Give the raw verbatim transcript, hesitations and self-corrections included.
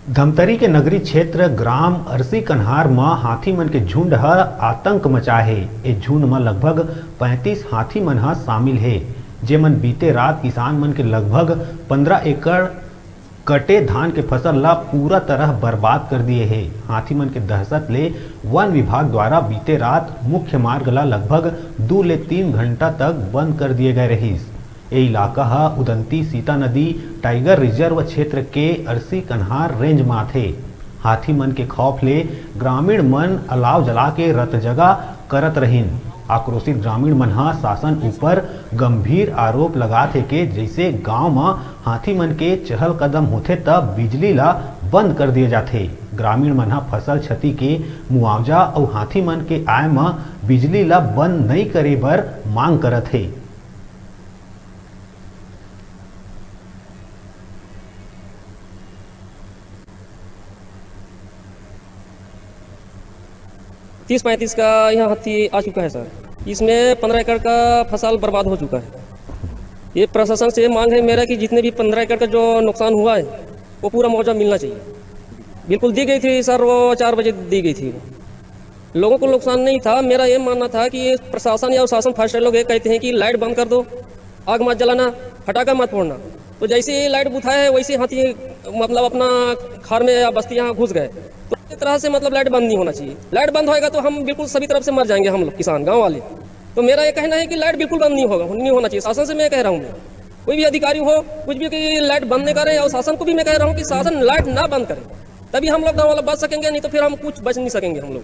धमतरी के नगरी क्षेत्र ग्राम अरसी कन्हार म हाथी मन के झुंड ह आतंक मचाए हे। ए झुंड म लगभग पैंतीस हाथी मन ह शामिल हे, जेमन बीते रात किसान मन के लगभग पंद्रह एकड़ कटे धान के फसल ला पूरा तरह बर्बाद कर दिए हे। हाथी मन के दहशत ले वन विभाग द्वारा बीते रात मुख्य मार्ग ला लगभग दू ले तीन घंटा तक बंद कर दिए गए रहिस। ए इलाका ह उदंती सीता नदी टाइगर रिजर्व क्षेत्र के अरसी कन्हार रेंज म आथे। हाथी मन के खौफ ले ग्रामीण मन अलाव जला के रतजगा करत रहिन। आक्रोशित ग्रामीण मन ह शासन ऊपर गंभीर आरोप लगात हे के जइसे गांव म हाथी मन के चहल कदम होथे त बिजली ला बंद कर दिए जाथे। ग्रामीण मन ह फसल क्षति के मुआवजा अउ हाथी मन के आय म बिजली ला बंद नइ करे बर मांग करत हे। तीस पैंतीस का यहाँ हाथी आ चुका है सर। इसमें पंद्रह एकड़ का फसल बर्बाद हो चुका है। ये प्रशासन से मांग है मेरा कि जितने भी पंद्रह एकड़ का जो नुकसान हुआ है, वो पूरा मुआवजा मिलना चाहिए। बिल्कुल दी गई थी सर, वो चार बजे दी गई थी। लोगों को नुकसान नहीं था। मेरा ये मानना था कि ये प्रशासन या शासन फर्स्ट लोग ये कहते हैं कि लाइट बंद कर दो, आग मत जलाना, फटाका मत फोड़ना। तो जैसे ही लाइट बुझाया है, वैसे हाथी मतलब अपना घर में या बस्ती यहाँ घुस गए। तो इस तरह से मतलब लाइट बंद नहीं होना चाहिए। लाइट बंद होएगा तो हम बिल्कुल सभी तरफ से मर जाएंगे हम लोग किसान गाँव वाले। तो मेरा ये कहना है कि लाइट बिल्कुल बंद नहीं होगा, नहीं होना चाहिए। शासन से मैं कह रहा हूँ, मैं कोई भी अधिकारी हो, कुछ भी कि लाइट बंद नहीं करे, और शासन को भी मैं कह रहा हूँ कि शासन लाइट ना बंद करे, तभी हम लोग गाँव वाला बच सकेंगे, नहीं तो फिर हम कुछ बच नहीं सकेंगे हम लोग।